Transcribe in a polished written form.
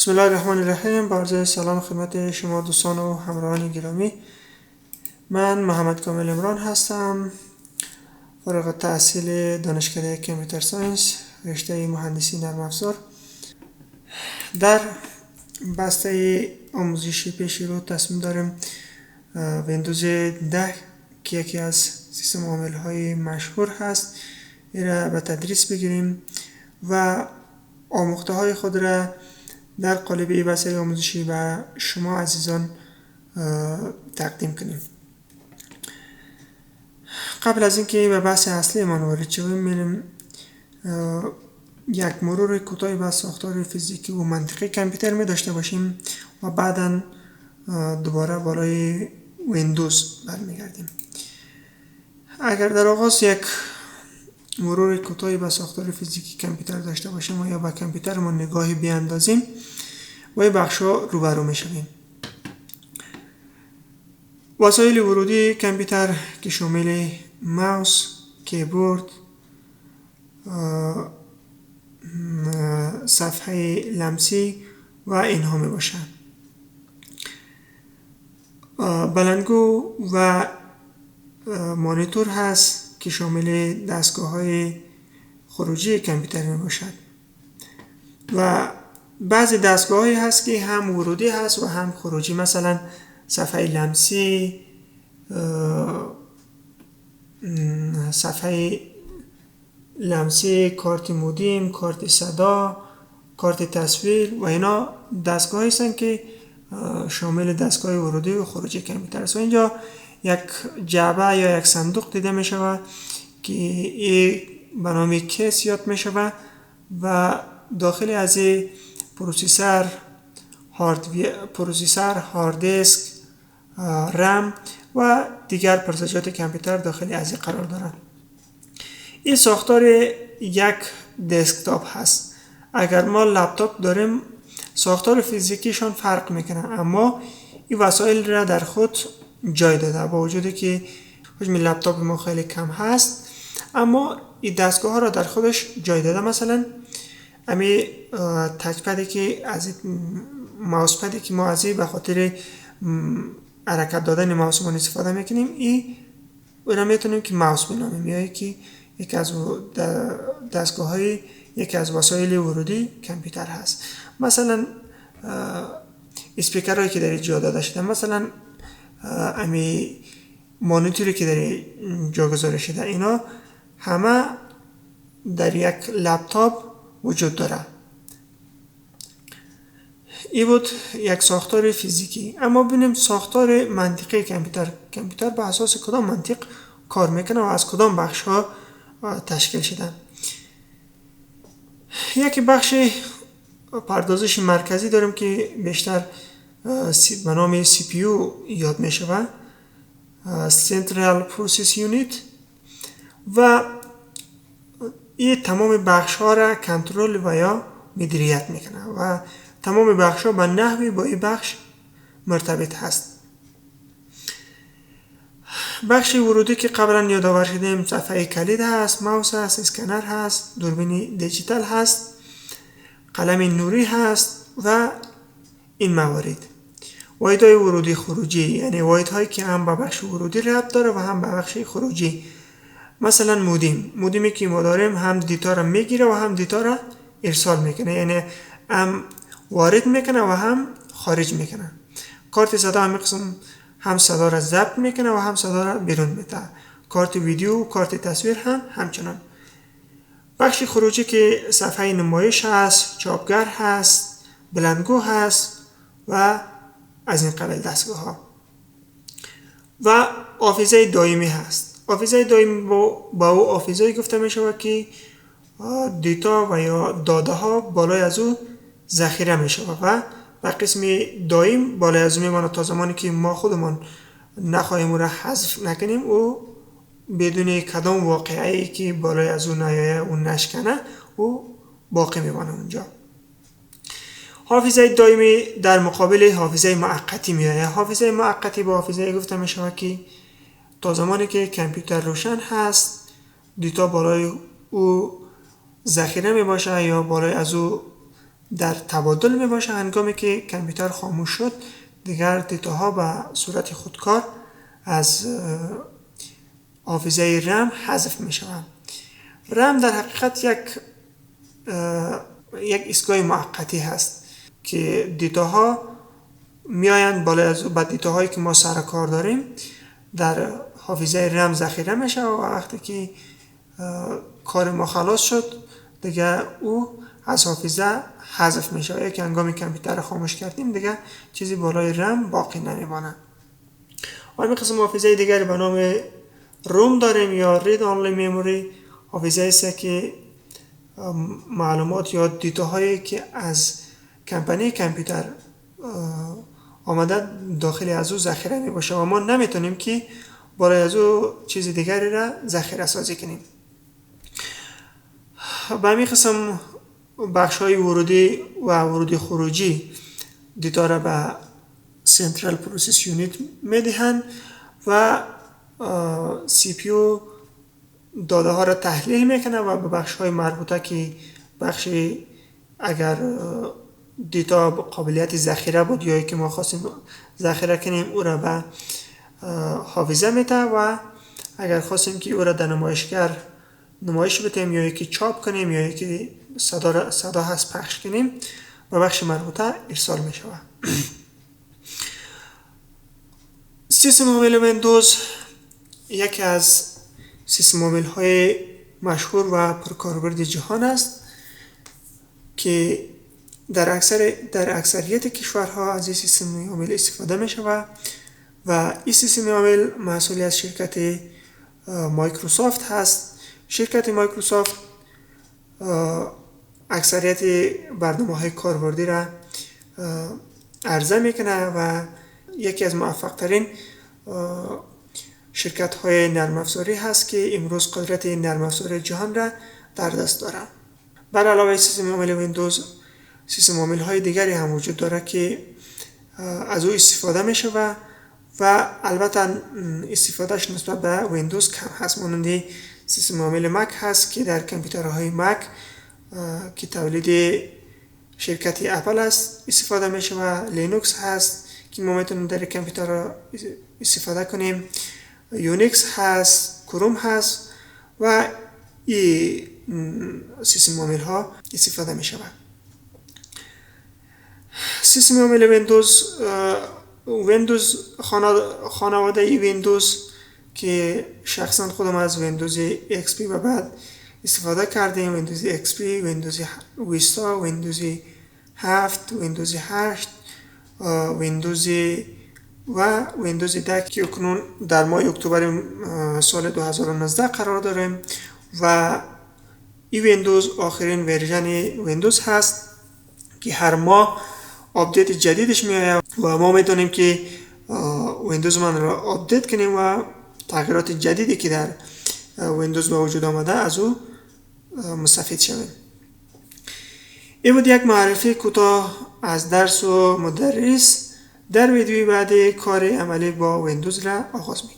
بسم الله الرحمن الرحیم. با عرض سلام خدمت شما دوستان و همراهان گرامی، من محمد کامل عمران هستم، فارغ التحصیل دانشکده computer science، رشته مهندسی نرم افزار. در بسته آموزشی پیش رو تصمیم داریم ویندوز 10 که یکی از سیستم عامل های مشهور هست را به تدریس بگیریم و آموخته های خود را در قالب ای بسته آموزشی به شما عزیزان تقدیم کنیم. قبل از اینکه به بحث اصلی ما وارد شویم، میریم یک مرور کوتاهی به ساختار فیزیکی و منطقی کامپیوتر می داشته باشیم و بعدا دوباره بالای ویندوز برمیگردیم. اگر در آغاز یک مرور کوتاهی به ساختار فیزیکی کامپیوتر داشته باشیم و یا به کامپیوتر ما نگاهی بیاندازیم و این بخش ها روبرو میشویم. وسایل ورودی کامپیوتر که شامل ماوس، کیبورد، صفحه لمسی و اینها می باشند. بلندگو و مانیتور هست که شامل دستگاه های خروجی کامپیوتر می باشد و بعضی دستگاه هایی هست که هم ورودی هست و هم خروجی، مثلا صفحه لمسی، صفحه لمسی، کارت مودیم، کارت صدا، کارت تصویر و اینا دستگاه هستند که شامل دستگاه ورودی و خروجی کامپیوتر است. و اینجا یک جعبه یا یک صندوق دیده می شود که ای به نام case یاد می شود و داخل از این processor، processor، هارد دیسک، رم و دیگر پرزجات کامپیوتر داخل از این قرار دارند. این ساختار یک دسکتاپ هست. اگر ما لپتاپ داریم ساختار فیزیکیشان فرق میکنه، اما این وسایل را در خود جای داده. با وجودی که حجم لپتاپ ما خیلی کم هست، اما این دستگاه ها را در خودش جای داده. مثلا امی touchpad ی که از mouse pad ی که ما از این به خاطر حرکت دادن ماوس ما استفاده میکنیم، این را میتونیم که ماوس بنامیم یا که یکی از دستگاه های یکی از وسایل ورودی کامپیوتر هست. مثلا اسپیکر هایی که در جا داده شده، مثلا امی مانیتوری که در جا گذاره شده، اینا همه در یک لپتاپ وجود داره. ای بود یک ساختار فیزیکی. اما ببینیم ساختار منطقی کامپیوتر. کامپیوتر به اساس کدام منطق کار میکنه و از کدام بخش ها تشکیل شدن. یکی بخش پردازش مرکزی داریم که بیشتر به نام CPU یاد می شود، Central Process Unit، و این تمام بخش ها را کنترل و یا مدیریت میکنه و تمام بخش ها به نحوی با این بخش مرتبط هست. بخش ورودی که قبلا یادآور شدیم صفحه کلید هست، ماوس هست، اسکنر هست، دوربین دیجیتال هست، قلم نوری هست و این موارد. واحدهای ورودی خروجی، یعنی واحدهایی که هم به بخش ورودی ربط داره و هم به بخش خروجی. مثلا مودیم، مودیمی که ما داریم هم data را میگیره و هم data را ارسال میکنه، یعنی هم وارد میکنه و هم خارج میکنه. کارت صدا هم قسم هم صدا را ضبط میکنه و هم صدا را بیرون میده. کارت ویدیو و کارت تصویر هم همچنان. بخش خروجی که صفحه نمایش هست، چاپگر هست، بلندگو هست و از این قبیل دستگاه ها. و حافظه دائمی هست. حافظه دائمی با او حافظه گفته می شود که data و یا داده ها بالای از او ذخیره می شود و به قسم دائم بالای از او میماند تا زمانی که ما خودمان نخواهیم او را حذف نکنیم، او بدون کدام واقعی که بالای از او نیایه او نشکنه او باقی میمانه اونجا. حافظه دائمی در مقابل حافظه موقتی میآید. حافظه موقتی با حافظه گفته می شود که تا زمانی که کامپیوتر روشن هست data بالای او ذخیره می باشه یا بالای از او در تبادل می باشه. هنگامی که کامپیوتر خاموش شد، دیگر data ها به صورت خودکار از حافظه رم حذف می شوند. رم در حقیقت یک ایستگاه موقتی هست که data ها میآیند بالای از با data هایی که ما سر کار داریم در حافظه رم ذخیره میشه و وقتی که کار ما خلاص شد، دیگه او از حافظه حذف میشه. یا که هنگامی کامپیوتر خاموش کردیم، دیگه چیزی بالای رم باقی نمیمانه. و همین قسم حافظه دیگری به نام ROM داریم یا read only memory. حافظه است که معلومات یا data هایی که از کمپانی کامپیوتر آمده، داخل از او ذخیره می باشه و ما نمیتونیم که بالای از او چیز دیگری را ذخیره سازی کنیم. به همین قسم بخش های ورودی و ورودی خروجی data را به central process unit میدهند و CPU داده ها را تحلیل میکنه و به بخش های مربوطه که بخش اگر data قابلیت ذخیره بود یا که ما خواستیم ذخیره کنیم، او را به حافظه میده و اگر خواستیم که او را در نمایشگر نمایش بدیم یا یکی چاپ کنیم یا یکی صدا هست پخش کنیم، به بخش مربوطه ارسال می شود. سیستم عامل ویندوز یکی از سیستم عامل های مشهور و پرکاربرد جهان است که در اکثریت کشورها از این سیستم عامل استفاده می شود و این سیستم عامل محصولی از شرکت مایکروسافت هست. شرکت مایکروسافت اکثریت برنامه های کاربردی را عرضه میکنه و یکی از موفق ترین شرکت های نرم افزاری هست که امروز قدرت نرم افزاری جهان را در دست داره. بر علاوه سیستم عامل ویندوز، سیستم عامل های دیگری هم وجود داره که از او استفاده میشه و البته استفادهش نسبت به ویندوز کم هست. مانند سیستم عامل مک هست که در کامپیوترهای مک که تولید شرکت اپل است استفاده میشه و لینوکس هست که ما میتونیم در کامپیوتر استفاده کنیم، یونیکس هست، کروم هست و این سیستم عامل ها استفاده می شود. سیستم عامل ویندوز، ویندوز، خانواده ای ویندوز که شخصا خودم از ویندوز XP و بعد استفاده کردیم، ویندوز XP، ویندوز ویستا، ویندوز 7، ویندوز 8، ویندوز و ویندوز 10 که اکنون در ماه اکتبر سال 2019 قرار داریم و این ویندوز آخرین version ویندوز هست که هر ماه update جدیدش میآید و ما میتونیم که ویندوز من را update کنیم و تغییرات جدیدی که در ویندوز به وجود آمده از او مستفید شویم. این بود یک معرفی کوتاه از درس و مدرس. در ویدیوی بعدی کار عملی با ویندوز را آغاز میکنیم.